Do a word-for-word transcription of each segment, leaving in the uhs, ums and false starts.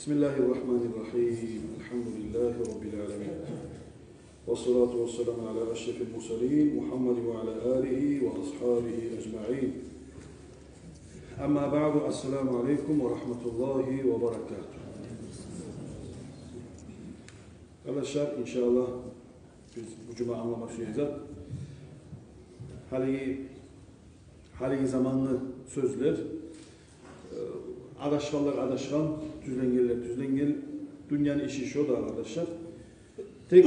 بسم الله الرحمن الرحيم. الحمد لله رب العالمين. والصلاة والسلام على أشرف المرسلين محمد وعلى آله وأصحابه أجمعين. أما بعد، السلام عليكم ورحمة الله وبركاته. Къардашлар, иншааллагь, биз бу жума англама сюеген зат, гьалиги, гьалиги заманны сёзлер, э, адашгъанлар адашгъан, тюзленгенлер тюзленген. Дюньяны иши шо да, къардашлар. Тек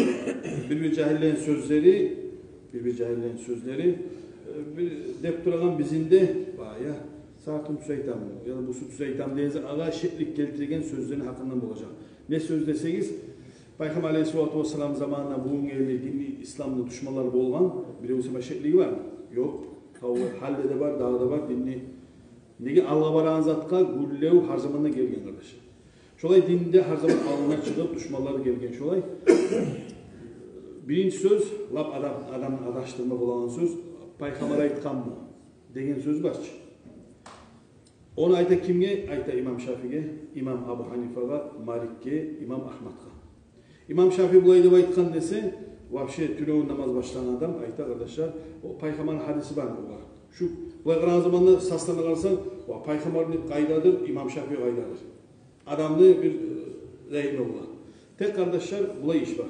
бир-бир жагьиллени сёзлери, бир-бир жагьиллени сёзлери, э, бир деп турагъан бизин де, бая, сагъа тюз айтаман, яда бусу тюз айтаман деген затгъа шеклик гелтиреген сёзлени гьакъындан болажакъ. Не сёз десегиз, Пайхаммар алейгьиссалату вассалам заманына бугюнге ерли динни, исламны душманлары болгъан, биревсю башгъалыгъы бармы? Ёкъ. Гьалда да бар, дагъы да бар динни. Неге, алгъа барагъан затгъа гюллев гьар заманда гелген, къардашлар. Шолай динде гьар заман алдына чыгъып душманлары гелген шолай. Биринчи сёз, лап адам, адамны адашдырма болагъан сёз, пайхаммар айтгъанмы деген сёз бар чы. Ону айта кимге? Айта имам Шафиге, имам Абу Гьанифагъа, Маликге, имам Агьмадгъа. Имам Шафи булай деп айтгъан десе, вообще тюнегюн намаз башлагъан адам айта, къардашлар, о пайхаммарны гьадиси бармы огъар? Шу, булай къарагъан заманда саслана къарасанг, ва пайхаммарны къайдадыр, имам Шафи къайдадыр? Адамны бир, э, рагьиму бола. Тек, къардашлар, булай иш бар.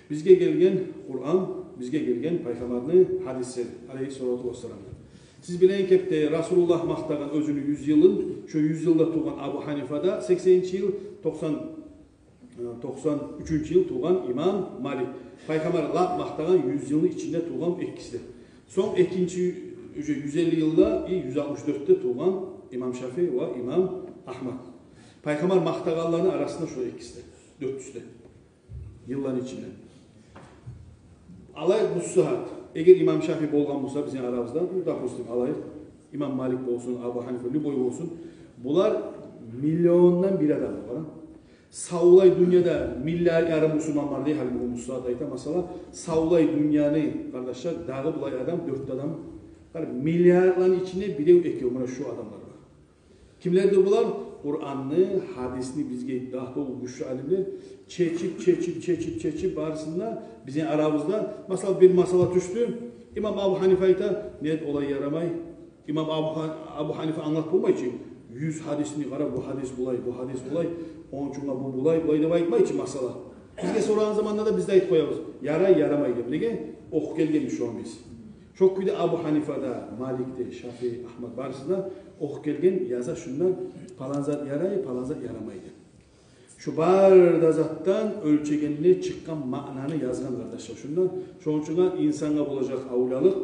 Бизге гелген Къуран, бизге гелген пайхаммарны гьадислери, алейгьиссалату вассалам. Сиз билеген кепде, Расулуллагь макътагъан оьзюню юз йылын, шо юз йылда тувгъан Абу Гьанифа да, сексенинчи йыл, токъсан, э, токъсан уьчюнчю йыл тувгъан имам Малик. Пайхаммар лап макътагъан юз йылны ичинде тувгъан экиси де. Сонг экинчи, уже юз элли йылда и юз алтмыш дёртде тувгъан имам Шафи ва имам Агьмад. Пайхаммар макътагъанланы арасында шо экиси де, дёртюсю де. Йылланы ичинде. Алай бу сагьат, эгер имам Шафи болгъан буса бизин арабызда, ну, допустим, алайыкъ, имам Малик болсун, Абу Гьанифа, любой болсун, булар миллиондан бир адам, къара. Савлай дюньяда миллиард ярым бусурман бар дей, гьали бугюн бу сагьат айта, масала, савлай дюньяны, къардашлар, дагъы булай адам, дёрт адам, къара, миллиардланы ичинде бирев-экев, муна шу адамлар бар. Кимлердир булар? Къуранны, гьадисни бизге дагъы гючлю алимлер чечип, чечип, чечип, чечип, барысын да бизин арабызда, масала, бир масала тюшдю. Имам Абу Гьанифа айта: «Нет, олай ярамай». Имам Абу Гьан-, Абу Гьанифа англатып болмай чы. Юз гьадисни къара, бу гьадис булай, бу гьадис булай, ону учун бу булай, булай деп айтмай чы, масала. Бизге сорагъан заманда да биз де айтып къоябыз: «Ярай, ярамай», — деп. Неге? Охуп гелгенбиз шону биз. Шо кюйде Абу Гьанифа да, Малик де, Шафи, Агьмад, барысы да охуп гелген, яза шунда: палан зат ярай, палан зат ярамай деп. Шу бары да затдан оьлчегенде чыкъгъан маънаны язгъан, къардашлар, шунда. Шону учун да инсангъа болажакъ авлиялыкъ,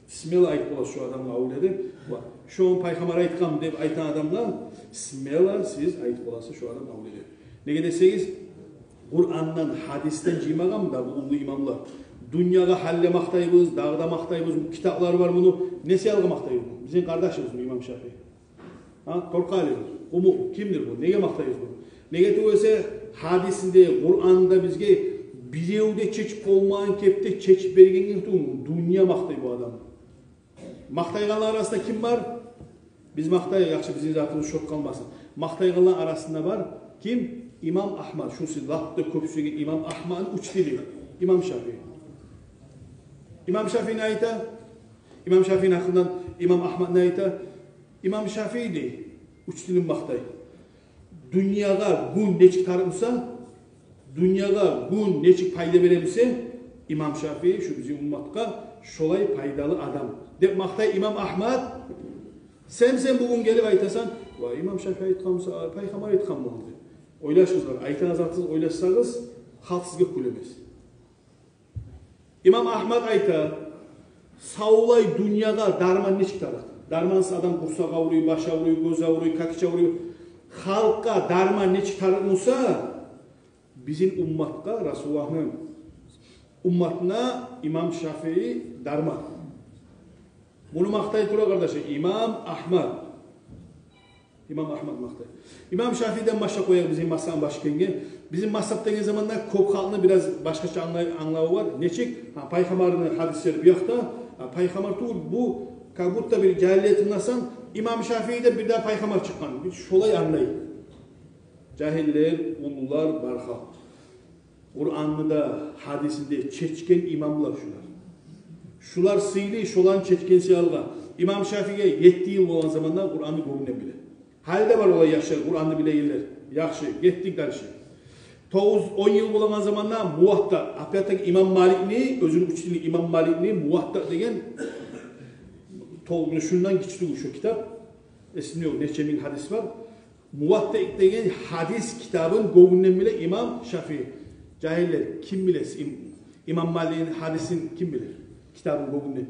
смело айтып боласыз шу адамгъа авлия деп. Ва шону пайхаммар айтгъан деп айтагъан адамгъа смело сиз айтып боласыз шу адам авлия деп. Неге десегиз, Къурандан, гьадисден жыймагъанмы да бу уллу имамлар? Дюньягъа гьалле макътайбыз, дагъы да макътайбыз, бу китаплары бар муну. Не саялы макътайбыз? Бизин къардашыбызмы имам Шафи? Гьа, Торкъалимы, Къуму, кимдир бу? Неге макътайбыз бу? Неге тюгюл эсе, гьадисин де, Къуранын да бизге бирев де чечип болмагъан кепде чечип берген кепде, дюнья макътай бу адамны. Макътайгъанлар арасында ким бар? Биз макътайыкъ, яхшы, бизин затыбыз шот къалмасын. Макътайгъанлар арасында бар ким? Имам Агьмад. Шу сиз лап да кёп сюеген имам Агьмадны учитель имам Шафи. Имам Шафи не айта? Имам Шафини гьакъындан имам Агьмад не айта? Имам Шафи, дей, учителин макътай: дюньягъа гюн нечик тарыкъ буса, дюньягъа гюн нечик пайда бере буса, имам Шафи шу бизин умматгъа шолай пайдалы адам деп макътай имам Агьмад. Сен, сен бугюн гелип айтасан: «Ва, имам Шафи айтгъан буса, пайхаммар айтгъан болгъан», — деп. Ойлашыгъыз, къара, айтагъан затыгъыз, ойлашсагъыз, халкъ сизге кюлемес. Имам Агьмад айта: савлай дюньягъа дарман нечик тарыкъ? Дармансыз адам къурсакъ авруй, баш авруй, гёз авруй, какича авруй. Халкъгъа дарман нечик тарыкъ буса, бизин умматгъа, Расулуллагьны умматына имам Шафии дарман. Муну макътай тура, къардашлар, имам Агьмад. Имам Агьмад макътай. Имам Шафиден башлап къояйыкъ бизин мазгьабны башы экенге. Бизин мазгьаб деген заманда кёп халкъны бираз башгъача англай-, англаву бар. Нечик? Гьа, пайхаммарны гьадислери бу якъда, гьа, пайхаммар тюгюл бу, как будто бир жагьиллени тынгласанг, имам Шафииден бир дагъы пайхаммар чыкъгъан. Бир шолай англай. Жагьиллер, уллулар, бар халкъ. Къуранны да, гьадисни де чечген имамлар шулар. Шулар сыйлы, шоланы чечген саялы. Имам Шафиге етти йыл болгъан заманда Къуранны гёнгюнден биле. Гьали де бар олай яшлар, Къуранны билегенлер. Яхшы, гетдик дальше. Тогъуз, он йыл болгъан заманда Муватта, опять-таки имам Маликни, оьзюню учителини имам Маликни Муватта деген, то-, шундан гиччи тюгюл шо китап. Эсимде ёкъ, нече минг гьадис бар. Муватта деген гьадис китабын гёнгюнден биле имам Шафии. Жагьиллер, ким биле, им-, имам Маликни гьадисин ким биле? Китабын гёнгюнден.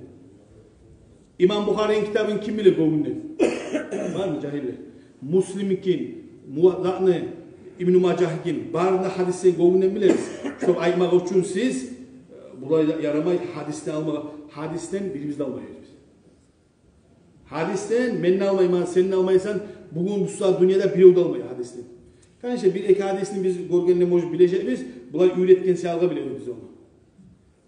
Имам Бухарини китабын ким биле гёнгюнден? Бармы, жагьиллер? Муслимникин, Муваттаны, Ибну Мажагьникин, барын да гьадисин гёнгюнден билебиз. Шолай айтмакъ учун сиз, булай да ярамай гьадисден алмагъа, гьадисден бирибиз де алмай эдик биз. Гьадисден мен де алмайман, сен де алмайсан, бугюн бу сагьат дюньяда бирев де алмай гьадисден. Конечно, бир-эки гьадисни биз гёргенде, может, билежекбиз, булай уьйретген саялы билебиз биз ону.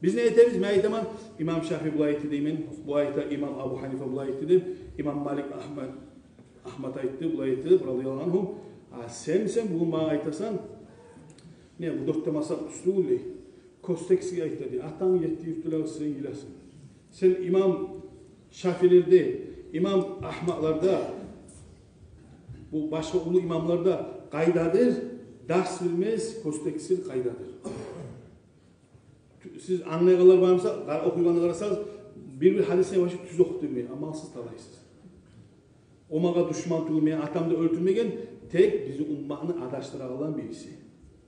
Биз не этебиз? Мен айтаман, имам Шафии булай айтды деймен, бу айта, имам Абу Гьанифа булай айтды деп, имам Малик, Агьмат, Агьмат айтды, булай айтды деп, радияллагьу ангьум. А сен, сен бугюн магъа айтасан, не, бу дёрт де мазгьаб тюз тюгюл дей. Кёстекси айтды дей. Атанг етти юртлугъа сен йыласан. Сен имам Шафиилерде, имам Агьматларда, бу башгъа уллу имамларда къайдадыр дарс бермес кёстекси къайдадыр. Сиз англайгъанлар бар буса, къара-, охуйгъангъа къарасагъыз, бир-бир гьадисни башы тюз охуп билмей, амалсыз талайсыз. О магъа душман тюгюл, мени атамны да оьлтюрмеген, тек бизин умматны адашдырагъанланы бириси.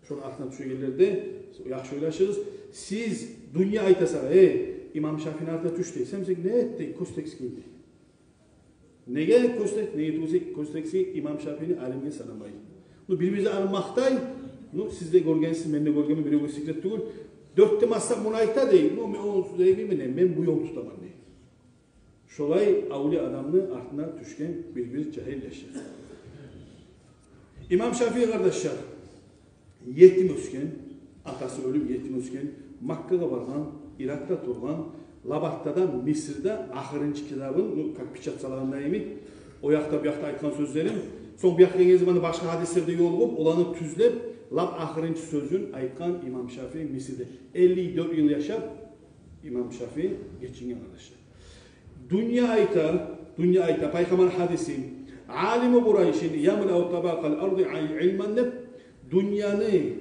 Шону артына тюшегенлер де яхшы ойлашыгъыз. Сиз дюнья айтаса, э, имам Шафиини артына тюш дей, сен, сен не эт дей, кёстекси дей. Неге кёстек-, неге тюгюл десе, кёстекси имам Шафиини алимге санамай. Ну, бир-бирине аны макътай, ну, сиз де гёргенсиз, мен де гёргенмен, биревге секрет тюгюл. Дёрт де мазгьаб муну айта дей, ну, мен ону сюймеймен, мен бу ёлну тутаман дей. Шолай авлия адамны артына тюшген бир-бир жагьил яшлар. Имам Шафии, къардашлар, етим оьсген, атасы оьлюп, етим оьсген, Маккагъа баргъан, Иракъда тургъан, Лабатта да, Мисирде ахырынчы китабын, ну, как печать салагъанда йимик, о якъда, бу якъда айтгъан сёзлерин, сонг бу якъгъа гелген заманда башгъа гьадислер де ёлугъуп, оланы тюзлеп, лап ахырынчы сёзюн айтгъан имам Шафии Мисирде. Элли дёрт йыл яшап, имам Шафии гечинген, къардашлар. Дюнья айта, дюнья айта, пайхаммар гьадиси, «Алиму Къурайшин ямлаъу табакъал арзи илман» деп, дюньяны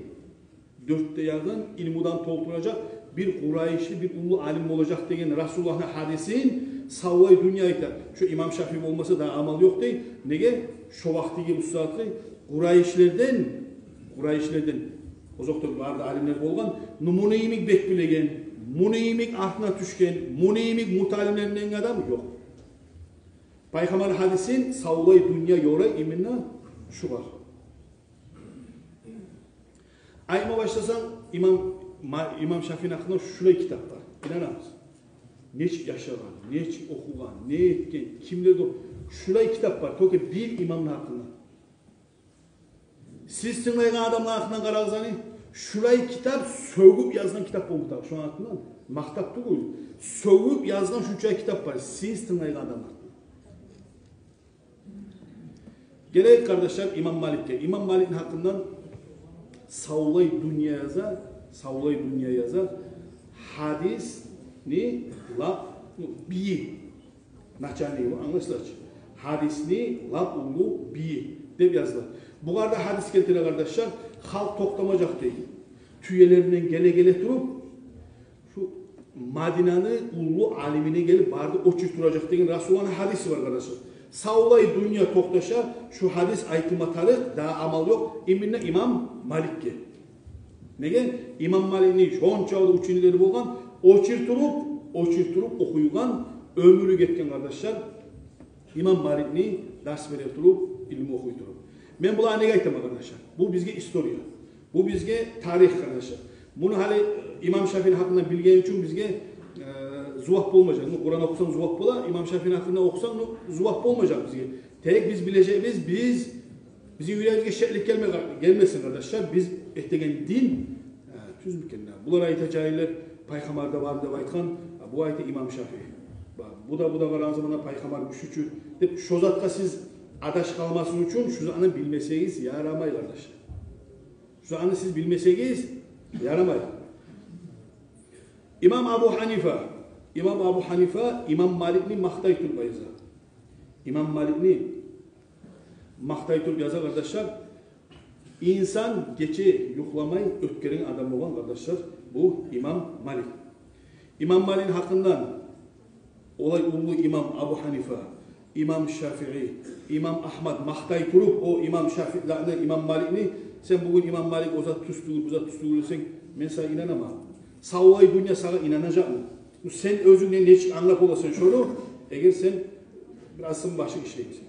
дёрт де ягъын илмудан толтуражакъ бир къурайшли, бир уллу алим болажакъ деген Расулуллагьны гьадисин савлай дюнья айта. Шо имам Шафии болмаса да амал ёкъ дей. Неге? Шо вакътиге, бу сагьатгъы къурайшлерден, къурайшлерден, озокъда, бары да алимлер болгъан, ну, муну йимик бек билеген, муну йимик артына тюшген, муну йимик муталимлендирген адам ёкъ. Пайхаммар гьадисин савлай дюнья ёрай именно шугъар. Айтма башласанг, имам, ма-, имам Шафиини гьакъында шулай китап бар. Инанамыз. Нечик яшагъан, нечик охугъан, не этген, кимлер де, шулай китап бар. Только бир имамны гьакъында. Сиз тынглайгъан адамланы гьакъындан къарагъыз аны, шулай китап, сёгюп язгъан китап болмагъа тарыкъ. Шону гьакъындан макътап тюгюл, сёгюп язгъан шунча китап бар сиз тынглайгъан адамланы гьакъындан. Гелейик, къардашлар, имам Маликге. Имам Маликни гьакъындан савлай дюнья яза, савлай дюнья яза. Гьадисни лап, ну, бийи. Начальный, англашыла чы. Гьадисни лап уллу бийи деп языла. Бугъар да гьадис гелтире, къардашлар, халкъ токътамажакъ дей. Тюелеринден геле-геле туруп, шу Мадинаны уллу алимине гелип, бары да очередь туражакъ деген Расулуллагьны гьадиси бар, къардашлар. Савлай дюнья токъташа, шу гьадис айтылма тарыкъ, дагъы амал ёкъ, именно имам Маликге. Неге? Имам Маликни шончакъы да учениклери болгъан, очередь туруп, очередь туруп охуйгъан, оьмюрю гетген, къардашлар, имам Маликни дарс бере туруп, илму охуй туруп. Мен буланы неге айтаман, къардашлар? Бу бизге история. Бу бизге тарих, къардашлар. Муну гьали имам Шафиини гьакъында билген учун бизге, э, зувап болмажакъ. Ну, Къуран охусанг зувап бола, имам Шафиини гьакъында охусанг, ну, зувап болмажакъ бизге. Тек биз билежекбиз, биз, бизин юрегибизге шеклик гелме-, гелмесин, къардашлар. Биз этеген дин, э, тюзмю экен? Булар айта, жагьиллер, пайхаммар да бар деп айтгъан, а бу айта имам Шафии. Ба-, бу да, бу да къарагъан заманда пайхаммар гючлю чю деп, шо затгъа сиз адашып къалмасын учун, шо затны билмесегиз ярамай, къардашлар. Шону сиз билмесегиз, ярамай. Имам Абу Ханифа, имам Абу Ханифа имам Маликни макътай туруп яза. Имам Маликни макътай туруп яза, къардашлар. Инсан гече юхламай оьтгерген адам болгъан, къардашлар, бу имам Малик. Имам Маликни гьакъындан олай уллу имам Абу Ханифа, имам Шафии, имам Агьмад макътай туруп о имам Шафиилени, имам Маликни: «Сен бугюн, имам Малик, о зат тюз тюгюл, бу зат тюз тюгюл десенг, мен сагъа инанаман. Савлай дюнья сагъа инанажакъмы? Сен оьзюнг нечик англап боласан шону, эгер сен бираз сын башы ишлеймисен?»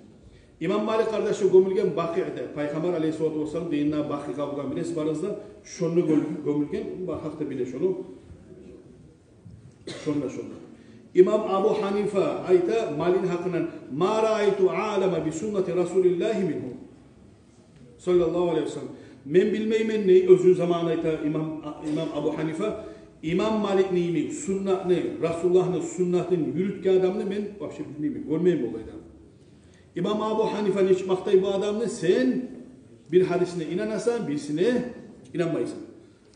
Имам Малик, къардашлар, гёмюлген Бакъиъде, Пайхаммар алейгьиссалату вассалам дегенде Бакъиъ къабургъа билесиз барыгъыз да, шонда гём-, гёмюлген, бар гьакъда биле шону. Шонда, шонда. Имам Абу Ханифа айта Маликни гьакъындан: «Ма раайту аълама би суннати Расулиллагьи мингьу, саллаллагьу алайгьи ва саллам». Мен билмеймен, дей, оьзюню заманында, айта имам, имам Абу Ханифа, имам Маликни йимик суннатны, Расулуллагьны суннатын юрютген адамны мен вообще билмеймен, гёрмеймен олай адамны. Имам Абу Ханифа нечик макътай бу адамны: «Сен бир гьадисине инанасан, бирисине инанмайсан».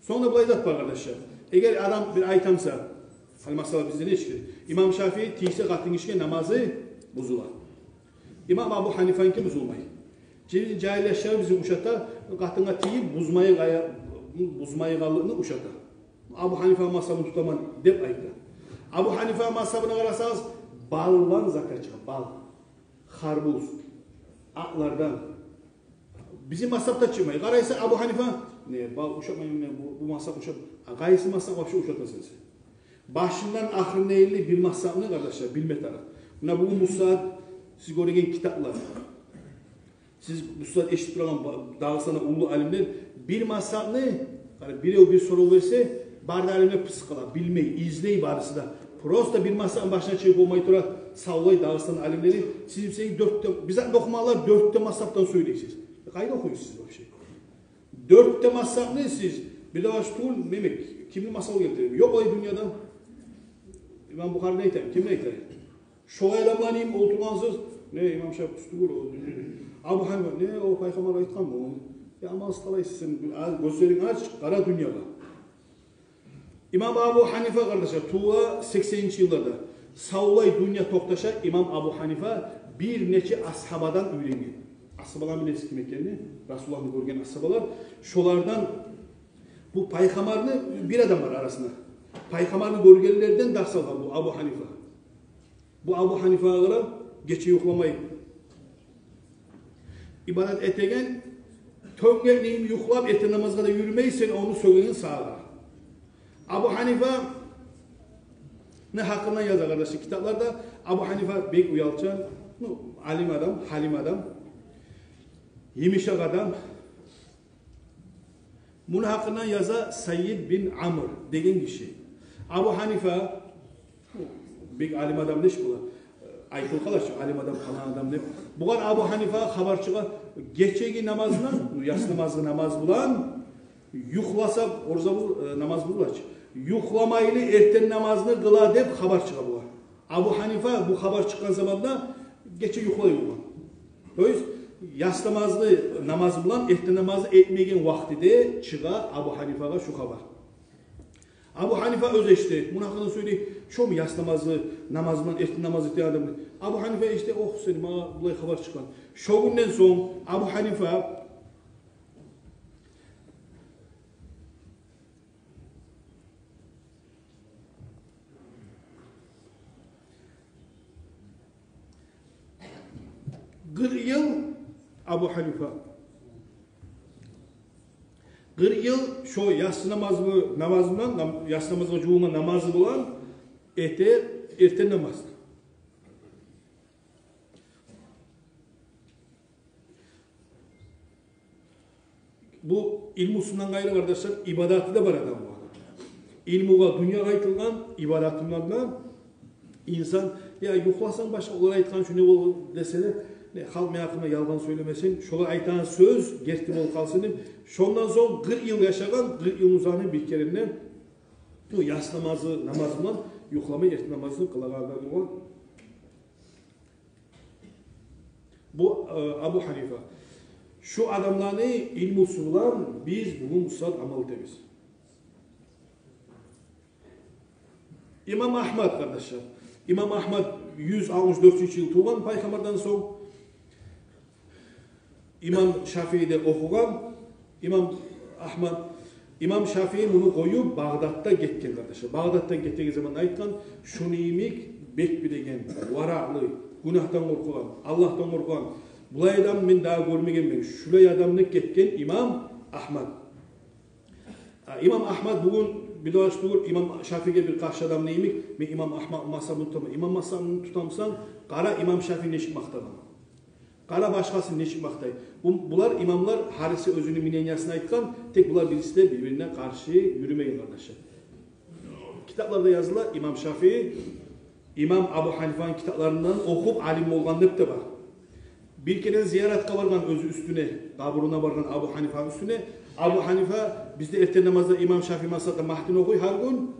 Сонг да булай зат бар, къардашлар. Эгер адам бир айтамса, гьали масала бизде нечик? Имам Шафии тийсе къатынгишиге, намазы бузула. Имам Абу Ханифаники бузулмай. Жагьил яшлар бизин ушата, къатынгъа тийип бузмайгъа-, бузмайгъанлыкъны ушата. Абу Ханифа мазгьабын тутаман деп айта. Абу Ханифа мазгьабына къарасагъыз, балдан закат чыгъа, бал. Харбуз, акълардан. Бизин мазгьабда чыкъмай. Къарайса, Абу Ханифа: «Не, бал ушатмайман мен, бу, бу мазгьаб ушат-, а къайсы мазгьаб вообще ушатасан сен?» Башындан ахырына ерли бир мазгьабны, къардашлар, билме тарыкъ. Муна бугюн бу сагьат сиз гёреген китаплар, сиз бу сагьат эшитип турагъан ба-, Дагъыстанда уллу алимлер, бир мазгьабны, къара, бирев бир сорав берсе, бары да алимлер пысыкъ къала, билмей, излей барысы да. Просто бир мазгьабны башына чыгъып болмай тура савлай Дагъыстан алимлери. Сиз билсегиз, дёрт де, биз де охумагъанлар, дёрт де мазгьабдан сёйлейсиз. Къайда охуйсуз сиз вообще? Дёрт де мазгьабны сиз, бир де баш тюгюл, демек, кимни мисал гелтирейим? Ёкъ олай дюньяда. Имам Бухарини айтайым, кимни айтайым? Шолай адамланы йимик олтургъансыз: «Не, имам Шафии тюз тюгюл о, Абу Ханифа, не, о Пайхаммар айтгъанмы ону? Я, амалсыз къалайсыз сен, а, гёзлеринг ач, къара дюньягъа». Имам Абу Ханифа, къардашлар, тувула сексенинчи йылларда. Савлай дюнья токъташа имам Абу Ханифа бир нече асгьабадан уьйренген. Асгьабаланы билесиз ким экенни? Расулуллагьны гёрген асгьабалар. Шолардан, бу Пайхаммарны, бир адам бар арасында, Пайхаммарны гёргенлерден дарс алгъан бу Абу Ханифа. Бу Абу Ханифагъа гече юхламай ибадат этеген, тёнгекни йимик юхлап, эртен намазгъа да юрюмей, сен ону сёгеген сагъа. Абу Ханифаны гьакъындан яза, къардашлар, китапларда. Абу Ханифа бек уялчан, ну, алим адам, гьалим адам, йымышакъ адам. Муну гьакъындан яза Саид бин Амр деген гиши. Абу Ханифа бек алим адам деш бола. Айтылып къала чы, алим адам, палан адам деп. Бугъар, Абу Ханифагъа, хабар чыгъа: гечеги намазындан, яссы намазны намаз булан юхласа, ораза бу-, э, намаз бузула чы, юхламайлы эртен намазны къыла деп хабар чыгъа бугъар. Абу Ханифа бу хабар чыкъгъан заманда гече юхлай болгъан. То есть, яссы намазны намаз булан эртен намазны этмеген вакътиде чыгъа Абу Ханифагъа шу хабар. Абу Ханифа оьзю эшите, муну гьакъында сёйлей: «Шо му яссы намазны намаз булан эртен намаз этеген адам?» Абу Ханифа эшите: «Ох, сен, магъа булай хабар чыкъгъан». Шо гюнден сонг Абу Ханифа Къыркъ йыл Абу Ханифа, къыркъ йыл шо яссы намазны, намазы булан, нам-, яссы намазгъа жувунгъан намазы булан эте эртен намазны. Бу илмусундан къайры, къардашлар, ибадаты да бар адам бу. Илмугъа, дюньягъа айтылгъан, ибадатындан да инсан, я, юхласанг башгъа, олар айтгъан шу не болду десе де, не, халкъ мени гьакъымда ялгъан сёйлемесин, шолар айтагъан сёз герти болуп къалсын деп. Шондан сонг къыркъ йыл яшагъан, къыркъ йыл узагъына бир керен де бу яссы намазы, намаз булан юхламай эртен намазны къылагъан адам болгъан. Бу, э, Абу Ханифа. Шу адамланы илмусу булан биз бугюн бу сагьат амал этебиз. Имам Агьмад, къардашлар. Имам Агьмад юз алтмыш дёртюнчю йыл тувгъан пайхаммардан сонг. Имам Шафииде охугъан имам Агьмад. Имам Шафии муну къоюп, Багъдатгъа гетген, къардашлар. Багъдатгъа гетген заманда айтгъан: «Шуну йимик бек билеген, варагълы, гюнагьдан къоркъагъан, Аллагьдан къоркъагъан булай адам мен дагъы гёрмегенмен». Шулай адамны гетген имам Агьмад. А, имам Агьмад бугюн бир де башгъа тюгюл, имам Шафииге бир къаршы адамны йимик, мен имам Агьмадны мазгьабын тутаман. Имам мазгьабын тутамсан, къара имам Шафиини нечик макътагъан. Къара башгъасын нечик макътай. Бу, булар имамлар, гьариси оьзюню мнениясын айтгъан, тек булар бириси де бир-бирине къаршы юрюмеген, къардашлар. Китапларда языла, имам Шафии имам Абу Гьанифаны китапларындан охуп алим болгъан деп де бар. Бир керен зияратгъа баргъан оьзю уьстюне, къабуруна баргъан Абу Гьанифаны уьстюне. Абу Гьанифа бизде эртен намазда имам Шафии масгьабда Магьдини охуй гьар гюн.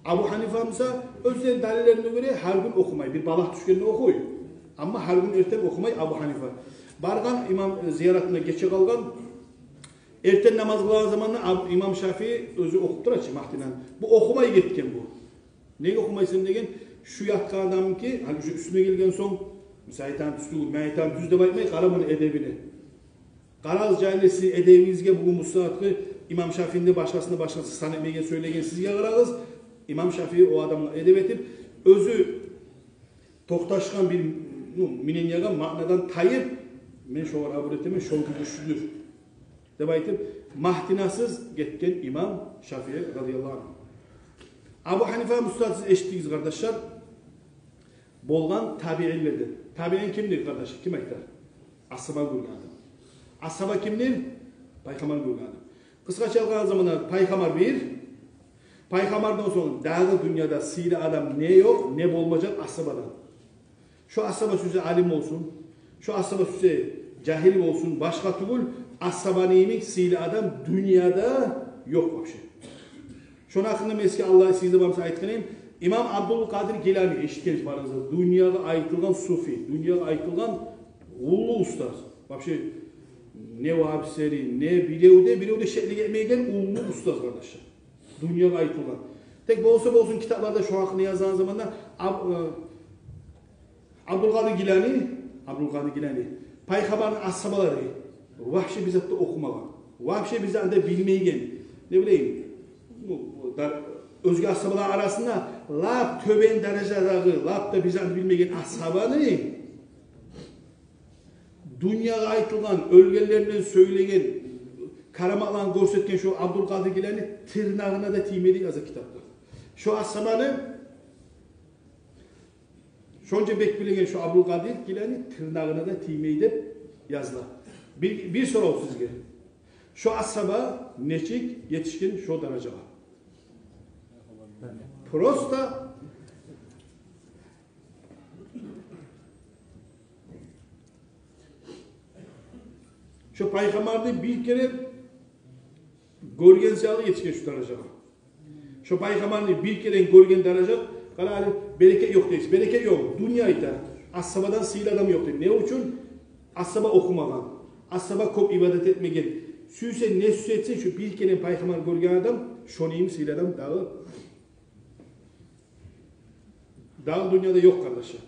Абу Гьанифа буса оьзлени далиллерине гёре гьар гюн охумай, бир балагь тюшгенде охуй. Амма гьар гюн эртен охумай Абу Гьанифа. Баргъан имам, э, зияратына гече къалгъан. Эртен намаз къылагъан заманда Аб-, имам Шафии оьзю охуп тура чы Магьдини. Бу охумай гетген бу. «Неге охумайсан?» деген. «Шу ятгъан адамныки, гьали уьстюме гелген сонг, мисал, айтагъан тюз тюгюл, мен айтагъан тюз деп айтмай, къара муну эдебине. Къарагъыз, жагьиллер, сизин эдебигизге, бугюн бу сагьатгъы имам Шафиини де, башгъасын да, башгъасын сан этмейген, сёйлеген сизге къарагъыз». Имам Шафии о адамгъа эдеп этип, оьзю токъташгъан бир, ну, мнениягъа, маънадан тайып, «Мен шогъар абур этемен, шо гюн гючлюдюр» деп айтып, Магьдинасыз гетген имам Шафии, радияллагьу ангьу. Абу Гьанифа бу сагьат, сиз эшитдигиз, къардашлар, болгъан табиинлерден. Табиин кимдир, къардашлар? Ким айтар? Асгьаба гёрген адам. Асгьаба кимдир? Пайхаммар гёрген адам. Къысгъача алгъан заманда пайхаммар бир, пайхаммардан сонг дагъы дюньяда сыйлы адам не ёкъ, не болмажакъ асгьабадан. Шо асгьаба сюйсе алим болсун, шо асгьаба сюйсе жагьил болсун, башгъа тюгюл, асгьабаны йимик сыйлы адам дюньяда ёкъ вообще. Шону гьакъында мен сизге, Аллагь сизде бармаса айтгъан эдим, имам Абдулкъадир Гилани, эшитгенсиз барыгъыз да, дюньягъа айтылгъан суфи, дюньягъа айтылгъан уллу устаз. Вообще не вагьабистлени, не биревде, биревде шеклик этмейген уллу устаз, къардашлар. Дюньягъа айтылгъан. Тек болса болсун, китапларда шо гьакъында язгъан заманда Аб-, э, Абдулкъадир Гилани, Абдулкъадир Гилани, пайхаммарны асгьабалары вообще бир зат да охумагъан, вообще бир зат да билмейген, не билейим, ну, да, оьзге асгьабалар арасында лап тёбен даражадагъы, лап да бир зат да билмейген асгьабаны дюньягъа айтылгъан, оьлгенлерден сёйлеген, караматларын гёрсетген шо Абдулкъадир Гилани тырнагъына да тиймей деп яза китапда. Шо асгьабаны шонча бек билеген шо Абдулкъадир Гилани тырнагъына да тиймей деп языла. Бир, бир сорав сизге. Шо асгьаба нечик етишген шо даражагъа? Просто шо пайхаммарны бир керен гёрген саялы етишген шо даражагъа. Шо пайхаммарны бир керен гёрген даража, къара, гьали берекет ёкъ дейсиз. Берекет ёкъ, дюнья айта. Асгьабадан сыйлы адам ёкъ дей. Не учун? Асгьаба охумагъан, асгьаба кёп ибадат этмеген. Сюйсе, не сюйсе этсин, шо бир керен пайхаммар гёрген адам шону йимик сыйлы адам дагъы дагъы дюньяда ёкъ, къардашлар.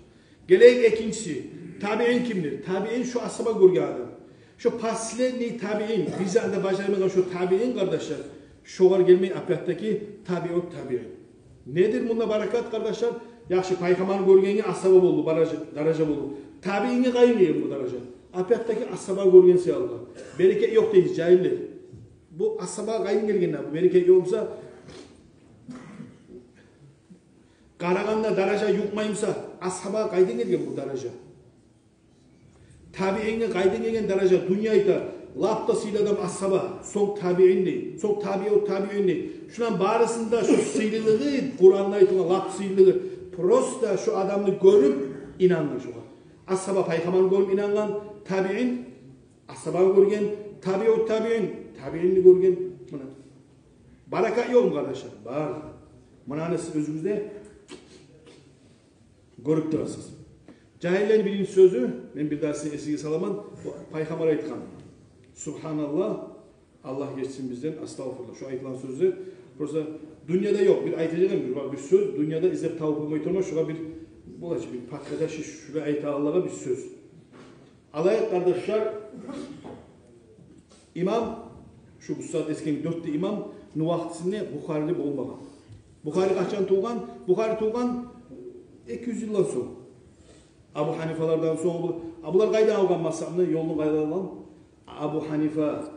Гелейик экинчиси. Табиин кимдир? Табиин шо асгьаба гёрген адам. Шо последний табиин, бир зат да бажармагъан шо табиин, къардашлар, шогъар гелмей, опять-таки, табиут табиин. Недир мунда баракат, къардашлар? Яхшы, пайхаммарны гёргенге асгьаба болду, баража-, даража болду. Табиинге къайдан гелген бу даража? Опять-таки, асгьаба гёрген саялы. Берекет ёкъ дейсиз, жагьиллер. Бу асгьаба къайдан гелген, бу берекет ёкъ буса, къарагъанда даража ювукъмай буса, асгьабагъа къайдан гелген бу даража? Табиинге къайдан гелген даража? Дюнья айта, лап да сыйлы адам асгьаба, сонг табиин дей, сонг табиут табиин дей. Шуланы барысында шу сыйлылыгъы, Къуранда айтылгъан лап сыйлылыгъы, просто шу адамны гёрюп инангъан шогъар. Асгьаба пайхаммарны гёрюп инангъан, табиин асгьабаны гёрген, табиут табиин табиинни гёрген. Муна. Баракат ёкъму, къардашлар? Бар. Мунаны сиз оьзюгюз де гёрюп турасыз. Жагьиллени биринчи сёзю, мен бир дагъы сизин эсигизге саламан, бу пайхаммар айтгъан. Субгьаналлагь, Аллагь гечсин бизден, астагъфируллагь. Шу айтылгъан сёзлер просто дюньяда ёкъ. Бир айтажакъ эдим, бир, бир сёз дюньяда излеп табып болмай турма, шугъар бир, болачы, бир патгъа да шиш, шулай айтагъанлагъа бир сёз. Алайыкъ, къардашлар, имам, шу бу сагьат эсгерген дёрт де имам, ну вакътисинде Бухари болмагъан. Бухари къачан тувгъан? Бухари тувгъан эки юз йылдан сонг. Абу Гьанифалардан сонг бу, а булар къайдан алгъан мазгьабны, ёлну къайдан алгъан? Абу Гьанифа,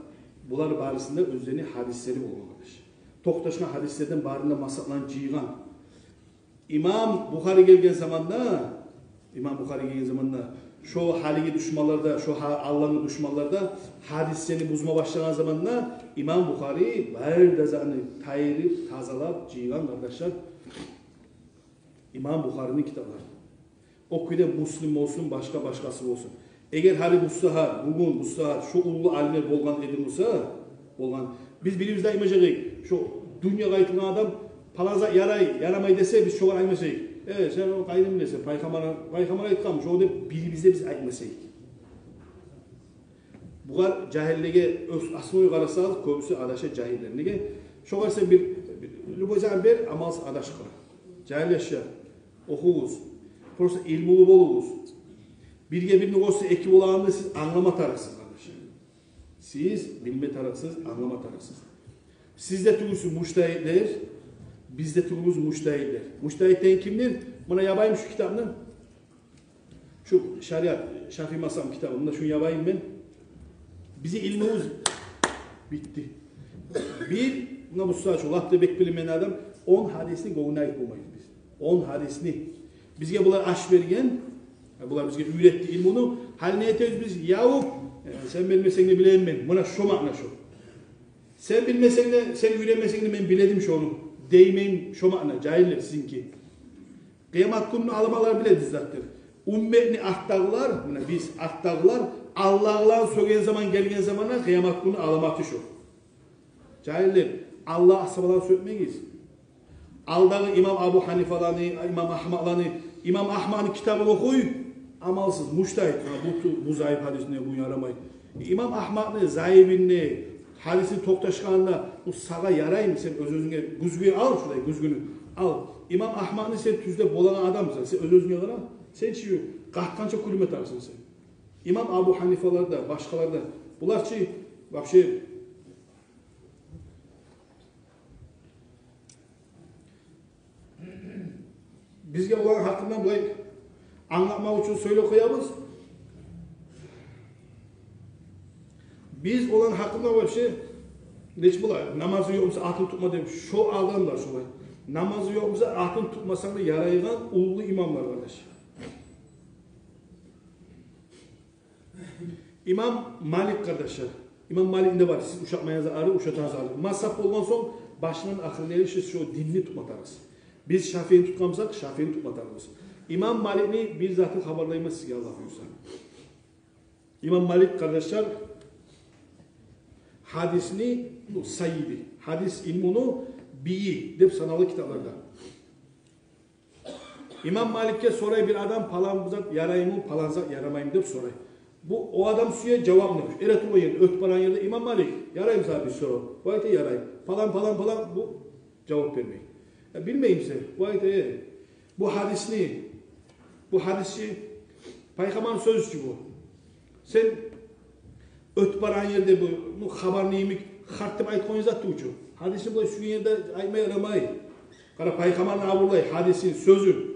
булар барысында оьзлени гьадислери болгъан, къардаш. Токъташгъан гьадислерден барында мазгьабланы жыйгъан. Имам Бухари гелген заманда, имам Бухари гелген заманда, шо гьалиги душманлар да, шо гьа-, Аллагьны душманлар да гьадислени бузма башлагъан заманда, имам Бухари бары да затны тайдырып, тазалап, жыйгъан, къардашлар. Имам Бухарини китаплары. О кюйде Муслим болсун, башгъа, башгъасы болсун. Эгер гьали бу сагьат, бугюн бу сагьат шо уллу алимлер болгъан эди буса, болгъан, биз бирибиз де айтмажакъ эдик. Шо дюньягъа айтылгъан адам палан зат ярай, ярамай десе, биз шогъар айтмас эдик: «Э, сен о къайдан билесен, пайхаммар, пайхаммар айтгъанмы шо?» — деп бирибиз де биз айтмас эдик. Бугъар жагьиллеге оьз аслын къарасагъыз, кёбюсю адаша жагьиллер. Неге? Шогъар сен бир, бир, любой зат бер, амалсыз адашып къала. Жагьил яшлар, охугъуз. Просто илмулу болугъуз. Бирге бирни къошса эки болагъанны сиз англама тарыкъсыз, къардаш. Сиз билме тарыкъсыз, англама тарыкъсыз. Сиз де тюгюлсюз мужтагьидлер, биз де тюгюлбюз мужтагьидлер. Мужтагьид деген кимдир? Муна ябайым шу китапны. Шу шариат, Шафии мазгьаб китабы, муна шуну ябайым мен. Бизин илмубуз битди. Бир, муна бу сагьат шу лап да бек билинген адам, он гьадисни гёнгюне айтып болмайбыз биз. Он гьадисни. Бизге булар аш берген, булар бизге уьйретди илмуну. Гьали не этебиз биз? Ябып, э, сен билмесенг де билемен мен. Муна шо маъна шо. Сен билмесенг де, сен уьйренмесенг де мен биледим шону. Деймен, шо маъна, жагьиллер сизинки. Къыямат гюнню аламатлары биле заттыр. Умметни артдагъылар, муна биз артдагъылар, Аллагьланы сёген заман гелген заманда къыямат гюнню аламаты шо. Жагьиллер, Аллагь асгьабаланы сёкмегиз. Алдагъы имам Абу Гьанифаланы, имам Агьмадланы, имам Агьмадны китабын охуй, амалсыз, мужтагьид, гьа, бу ту-, бу заиф гьадис, не, бу ярамай. Имам Агьмадны заифин де, гьадисни токъташгъанын да, бу сагъа яраймы? Сен оьз-оьзюнге гюзгю ал, шулай гюзгюню ал. Имам Агьмадны сен тюзлеп болагъан адамсан, сен оьз-оьзюнге къара. Сен чи къатгъанча кюлюме тарыкъсан сен. Имам Абу Гьанифалар да, башгъалар да, булар чы вообще Бизге оланы гьакъындан булай англатмакъ учун сёйлеп къоябыз. Биз оланы гьакъында вообще, нечик бола, намазы ёкъ буса атын тутма деп, шо адамлар шолай. Намазы ёкъ буса атын тутмасанг да ярайгъан уллу имамлар, къардаш. Имам Малик, къардашлар. Имам Маликни де бар, сиз ушатмайгъанлар, ары ушатагъанлар. Мазгьаб болгъан сонг, башындан ахырына ерли сиз шо динни тутма тарыкъсыз. Биз Шафиини тутгъан бусакъ, Шафиини тутма тарыкъбыз. Имам Маликни бир затын хабарлайым сизге, Аллагь буюрса. Имам Малик, къардашлар, гьадисни, ну, сайиди, гьадис илмуну бийи деп санала китапларда. Имам Маликге сорай бир адам: «Палан зат яраймы, палан зат ярамаймы?» — деп сорай. Бу о адам сюе жавапны. Эретургъан ерде, оьтюп барагъан ерде: «Имам Малик, яраймы сагъа бир сорав?» Бу айта: «Ярай». «Палан, палан, палан», — бу жавап бермей. «Я, билмеймисен?» — бу айта. «Э, бу гьадисни, бу гьадисни, пайхаммарны сёзю чю бу. Сен оьтюп барагъан ерде бу, ну, хабарны йимик харт деп айтып къойгъан зат тюгюл чю. Гьадисни булай сюйген ерде айтма ярамай. Къара, пайхаммарны абурлай, гьадисин, сёзюн».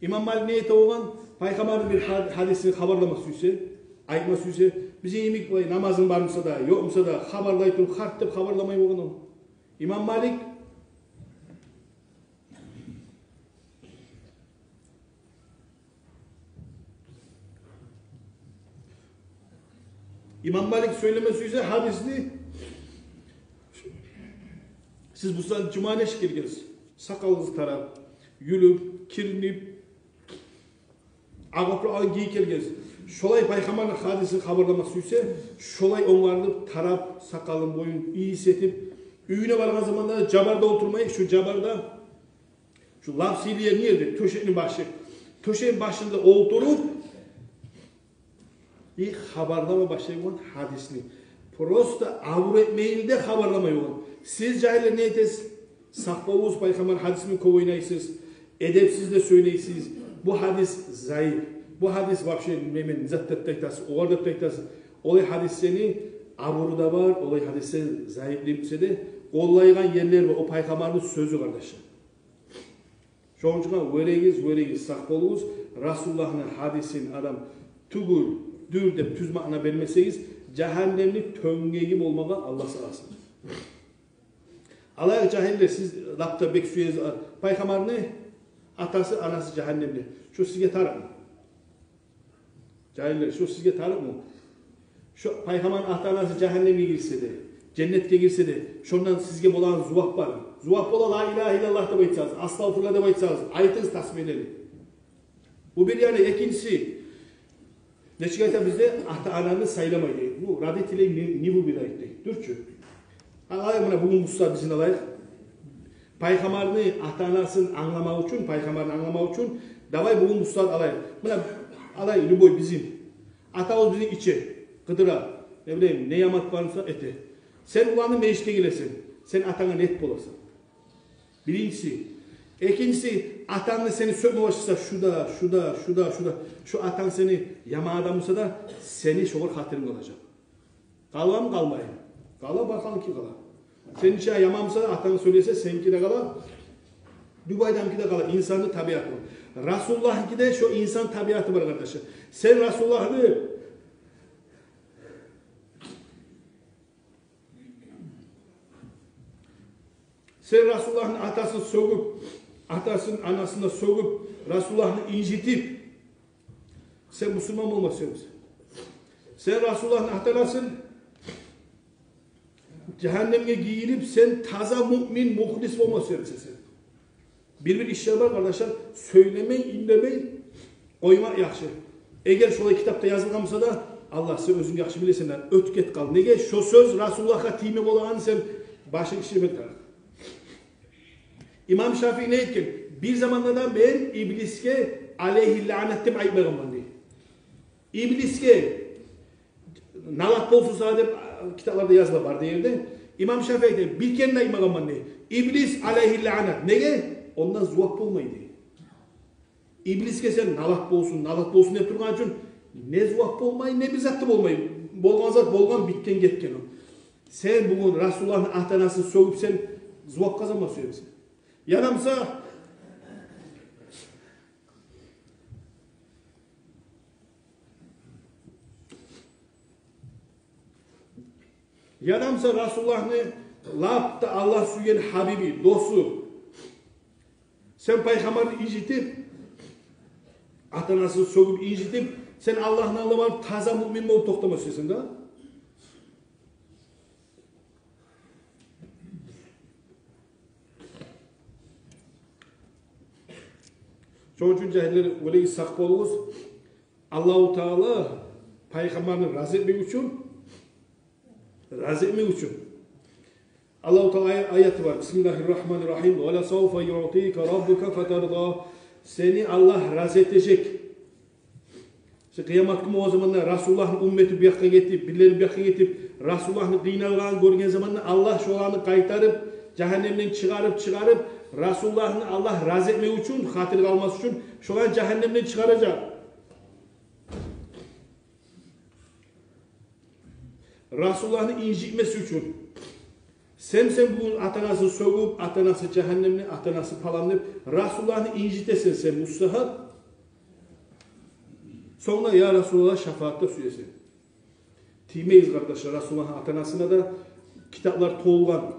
Имам Малик не эте болгъан? Пайхаммарны бир гьад-, гьадисин хабарлама сюйсе, айтма сюйсе, бизин йимик булай намазынг бар буса да, ёкъ буса да, хабарлай туруп, харт деп хабарламай болгъан о. Имам Малик Имам Малик сёйлеме сюйсе гьадисни, сиз бусагьат жума нечик гелгенсиз? Сакъалыгъызны тарап, юлюп, киринип, агъа къурал гийип гелгенсиз. Шолай пайхаммарны гьадисин хабарлама сюйсе, шолай онгарылып, тарап, сакъалын, боюн ийис этип, уьюне баргъан заманда жабарда олтурмай, шу жабарда, шу лап сыйлы ер не ерде, тёшекни башы. Тёшекни башында олтуруп, и хабарлама башлай болгъан гьадисни. Просто абур этмейли де хабарламай болгъан. Сиз, жагьиллер, не этесиз? Сакъ болугъуз, пайхаммар гьадисин кёп ойнайсыз, эдепсиз де сёйлейсиз. Бу гьадис заиф. Бу гьадис вообще немен зат деп де айтасыз, огъар деп де айтасыз. Олай гьадислени абуру да бар, олай гьадислер заиф деп де, къоллайгъан ерлер бар, о пайхаммарны сёзю, къардашлар. Шону учун вёрегиз, вёрегиз, сакъ болугъуз. Расулуллагьны гьадисин адам тюгюл, дюр деп тюз маъна бермесегиз, жагьаннемни тёнгеги болмагъа Аллагь сакъласын. Алай, жагьиллер, сиз лап да бек сюесиз, а, пайхаммарны атасы, анасы жагьаннемде. Шо сизге тарыкъмы? Жагьиллер, шо сизге тарыкъмы? Шо пайхаммарны ата-анасы жагьаннемге гирсе де, женнетге гирсе де, шондан сизге болагъан зувап бармы? Зувап бола, ла илагьа иллаллагь деп айтсагъыз, астагъфируллагь деп айтсагъыз, айтыгъыз тасбигьлени. Бу бир яны. Экинчиси, нечик айта бизде, ата-ананы сайламай дей. Ну, родителей не, не выбирает дей. Дюр чю. Алайыкъ, муна бугюн бу сагьат бизин алайыкъ. Пайхаммарны ата-анасын англамакъ учун, пайхаммарны англамакъ учун, давай бугюн бу сагьат алайыкъ. Муна алай, любой бизин. Атабыз бизин иче, къыдыра, не билейим, не ямат бар буса эте. Сен уланып межитге гелесен, сен атанга не этип боласан? Биринчиси. Экинчиси, атанг сени сёкме башласа, шу да, шу да, шу да, шу да, шо атанг сени яман адам буса да, сени шогъар хатиринг къалажакъ. Къаламы, къалмаймы? Къала, бакъгъанки къала. Сени чи яман буса, атанг сёйлесе, сеники де къала, любой адамныки де къала. Инсанны табиаты бар. Расулуллагьныки де шо инсан табиаты бар, къардашлар. Сен Расулуллагьны Сен Расулуллагьны атасын сёгюп, атасын, анасын да сёгюп, Расулуллагьны инжитип, сен мусулман болма сюемисен? Сен Расулуллагьны ата-анасын жагьаннемге гийирип, сен таза муъмин, мухлис болма сюемисен сен? Бир-бир ишлер бар, къардашлар, сёйлемей, индемей къоймакъ яхшы. Эгер шолай китапда язылгъан буса да, Аллагь, сен оьзюнг яхшы билесен де, оьтюп гет, къал. Неге? Шо сёз Расулуллагьгъа тийме болагъанны сен башынг иширме тарыкъ. Имам Шафии не этген? Бир заманда да мен иблисге алейгьи лаънат деп айтмагъанман дей. Иблисге налат болсун сагъа деп, а, китапларда языла бар дей де. Имам Шафии айта, бир керен де айтмагъанман дей. Иблис алейгьи лаънат. Неге? Ондан зувап болмай дей. Иблисге сен налат болсун, налат болсун деп тургъан учун не зувап болмай, не бир зат да болмай. Болгъан зат болгъан, битген гетген о. Сен бугюн Расулуллагьны ата-анасын сёгюп, сен зувап къазанма сюемисен? Яда буса Яда буса Расулуллагьны лап да Аллагь сюйген гьабиби, досу. Сен пайхаммарны инжитип, ата-анасын сёгюп, инжитип, сен Аллагьны алдына барып таза муъмин болуп токътама сюесен да? Шону учун, жагьиллер, олай сакъ болугъуз. Аллагьу Таала пайхаммарны рази этмек учун, рази этмек учун. Аллагьу Таала ая-, аяты бар. Бисмиллагьи ррагьмани ррагьим. «Ва ласавфа юътика раббука фатарда». Сени Аллагь рази этежек. Сен къыямат гюн болгъан заманда Расулуллагьны уммети бу якъгъа гетип, бирлери бу якъгъа гетип, Расулуллагьны къыйналгъанын гёрген заманда, Аллагь шоланы къайтарып, жагьаннемден чыгъарып, чыгъарып, Расулуллагьны Аллагь рази этмек учун, хатири къалмас учун, шоланы жагьаннемден чыгъаражакъ. Расулуллагьны инжитмес учун. Сен, сен бугюн ата-анасын сёгюп, ата-анасы жагьаннемде, ата-анасы палан деп, Расулуллагьны инжитесен сен бу сагьат. Сонг да, я Расулуллагь, шафаат да сюесен. Тиймейбиз, къардашлар, Расулуллагьны ата-анасына да. Китаплар толгъан.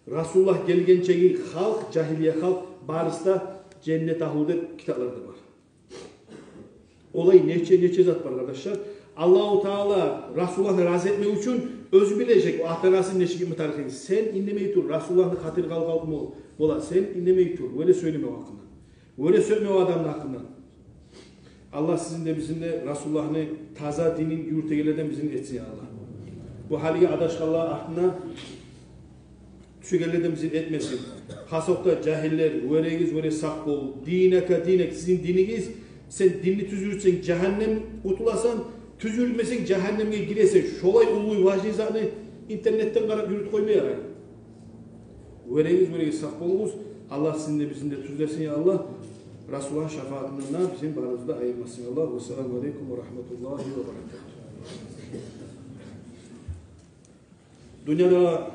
Расулуллагь гелгенчеги халкъ, жагьилия халкъ, барысы да женнет агьлу деп китапларда бар. Олай нече, нече зат бар, къардашлар. Аллагьу Таала Расулуллагьны рази этмек учун оьзю билежек о ата-анасын нечик этме тарыкъ. Сен индемей тур, Расулуллагьны хатири къал-, къалып бола. Сен индемей тур, олай сёйлеме о гьакъындан. Олай сёйлеме о адамны гьакъындан. Аллагь сизин де, бизин де Расулуллагьны таза динин юрютегенлерден бизин этсин, я Аллагь. Бу гьалиги адашгъанлар артына тюшегенлерден бизин этмесин. Хасокъда, жагьиллер, вёрегиз, вёре сакъ бол. Динака динак, сизин динигиз, сен динни тюз юрютсенг, жагьаннем къутуласан, Тюз юрютмесенг, жагьаннемге гиресен. Шолай уллу важный затны интернетден къарап юрютюп къойма ярай. Вёрегиз, вёрегиз, сакъ болугъуз. Аллагь сизин де, бизин де тюзлесин, я Аллагь. Расулуллагьны шафаатындан да бизин барыбызны да айырмасын, я Аллагь. Вассаламу алейкум ва рахматуллагьи ва баракатугь. Дюньяда